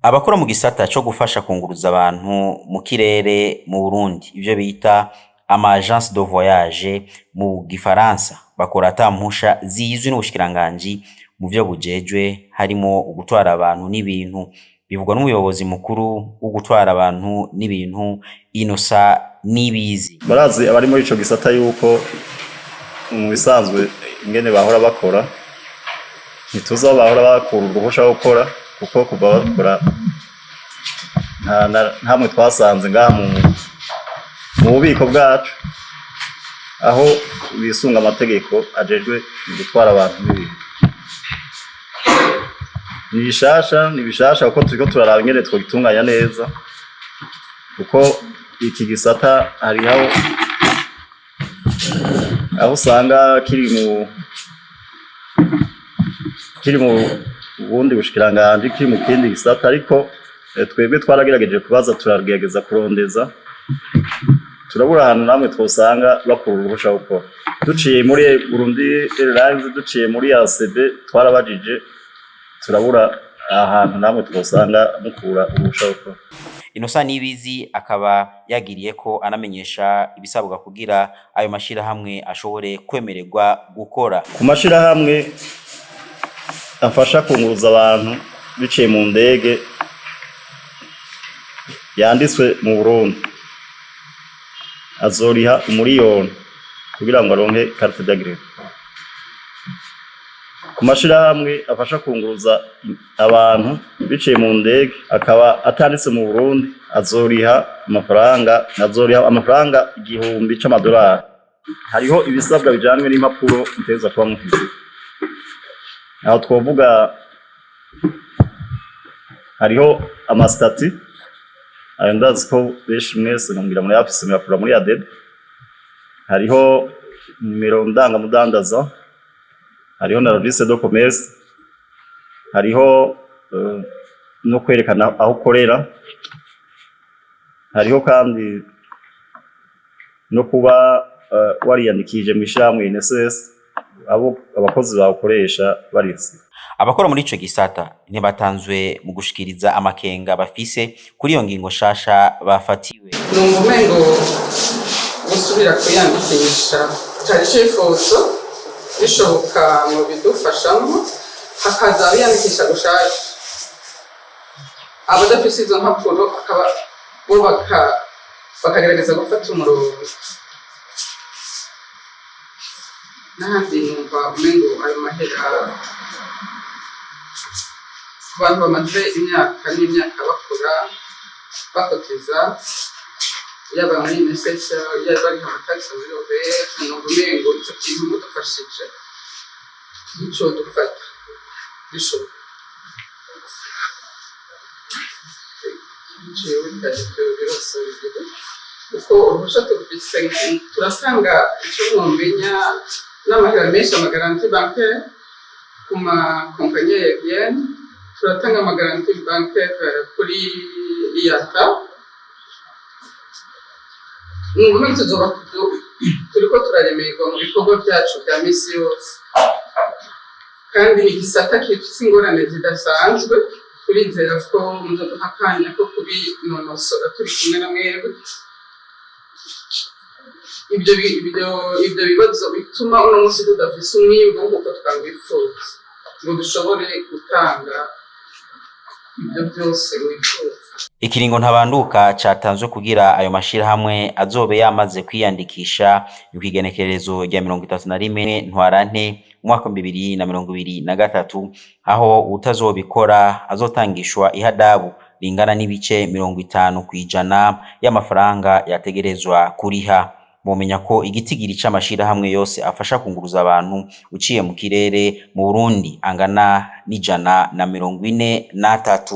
Abakora mu gisata co gufasha kunguruza abantu mu kirere mu Burundi, ivyo bita ama agence de voyage mu gifaransa, bakora ata mpusha zizwi n'ubushikiranganji mu vyo bujejwe harimwo ugutwara abantu n'ibintu. Bivugwa n'umuyobozi mukuru wo gutwara abantu n'ibintu, Innocent Nibizi. Barazi abari muri ico gisata yuko mu bisanzwe ingene bahora bakora, ntituzi aho bahora bakura uruhusha rwo gukora, kuko kuva bakora ntamwe twasanze ngaha mu bubiko bwacu aho bisunga amategeko ajejwe gutwara abantu n'ibintu. Ni bishasha, ni bishasha, kuko turiko turaraba ingene twogitunganya neza, kuko iki gisata hariho aho usanga kiri mu bundi bushikiranganji, kiri mu kindi gisata. Ariko twebwe twaragerageje kubaza, turagerageza kurondeza, turabura ahantu namwe twosanga bakura uruhusha gukora. Duciye muri Burundi Airlines, duciye muri ACB, twarabajije turabura ahantu namwe twosanga mukura uruhusha gukora. Innocent Nibizi akaba yagiriye ko anamenyesha ibisabwa kugira ayo mashirahamwe ashobore kwemererwa gukora. Ku mashirahamwe afasha kunguruza abantu biciye mu ndege yanditswe mu Burundi, azoriha 1 miliyoni kugira ngo aronke carte d'agrément. Ku mashirahamwe afasha kunguruza abantu biciye mu ndege akaba atanditse mu Burundi, azoriha amafaranga 1000 c'amadolari. Hariho ibisabwa bijanywe n'impapuro mutegerezwa kuba mufise. Aho twovuga hariho ama statuts, ayo ndazi ko benshi mwese ngira murayafise, muyakura muri ADB. Hariho nimero ndangamudandaza, hariho na registre de commerce, hariho no kwerekana aho ukorera, hariho kandi no kuba wariyandikishije mw'ishirahamwe INSS, abo abakozi bawukoresha barivye. Abakora muri ico gisata ntibatanzwe mu gushikiriza amakenga bafise kuri iyo ngingo nshasha bafatiwe. Numva umengo gusubira kwiyandikisha cari icifuzo, bishoboka mu bidufashamwo hakaza abiyandikisha gushasha, abadafise izo mpapuro akaba bo bakagerageza gufata umurongo. N'ahandi numva umengo ayo mahera ku bantu bamaze imyaka n'imyaka bakora, bakoteza, yaba muri INSS, yaba bariha ama taxes muri OBR, numva umengo ico kintu mudufashije nicodufata bishoboka. Jewe ivyo bibazo bibiri, kuko uruhusha turufise, turatanga ico mwomenya n'amahera menshi, ama garanties bancaires ku ma compagnies aériennes, turatanga ama garanties bancaires kuri IATA. Ni tuzoba turiko turaremerwa mu bikorwa vyacu vya misi yose, kandi ni igisata gifise ingorane zidasanzwe. Turizera ko muzoduha akanya ko kubinonosora turi kumwe na mwebwe, ibyo bibazo bituma uno munsi tudafise umwimbu nk'uko twawifuza, ngo dushobore gutanga ibyo byose wifuza. Ikiringo ntabanduka catanzwe kugira ayo mashirahamwe azobe yamaze kwiyandikisha ni kw'igenekerezo rya 31 Ntwarante umwaka 2023, aho uwutazobikora azotangishwa ihadabu ringana n'ibice 50% y'amafaranga yategerezwa kuriha. Bomenya ko igitigiri c'amashirahamwe yose afasha kunguruza abantu uciye mu kirere mu Burundi angana n'143.